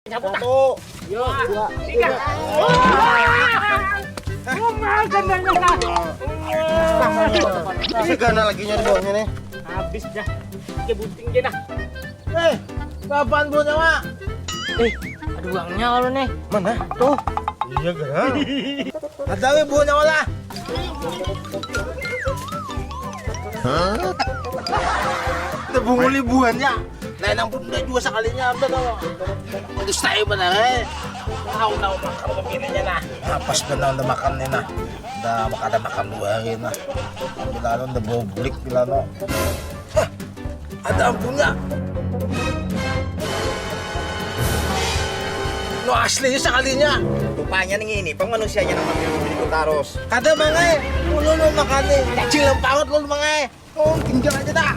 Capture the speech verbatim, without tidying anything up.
Nyabut ah. Satu. Yo. Tiga. Wah, gandanya lah. Bisa gana lagi nyari bawahnya nih. Habis dah. Dia bunting dia nah. Eh, kapan buah nyawa? Eh, ada uangnya kalau nih. Mana? Tuh. Iya gana. Ada weh buah nyawa lah. Udah bunguli buahnya. Nah, yang pun udah juga sekalinya udah tau. Itu stay benar eh. Tahu tahu makan kepinanya nah. Nah, pas benar udah makan nih nah. Udah makan ada makan dua hari nah. Bila anu udah boblik bila anu. Hah, ada ampunnya. No asli sekalinya. Rupanya nih ini pang manusianya nang mampir di Kutaros. Kada mangai. Lu lu makan nih. Cacing lempaut lu mangai. Oh, tinggal aja dah.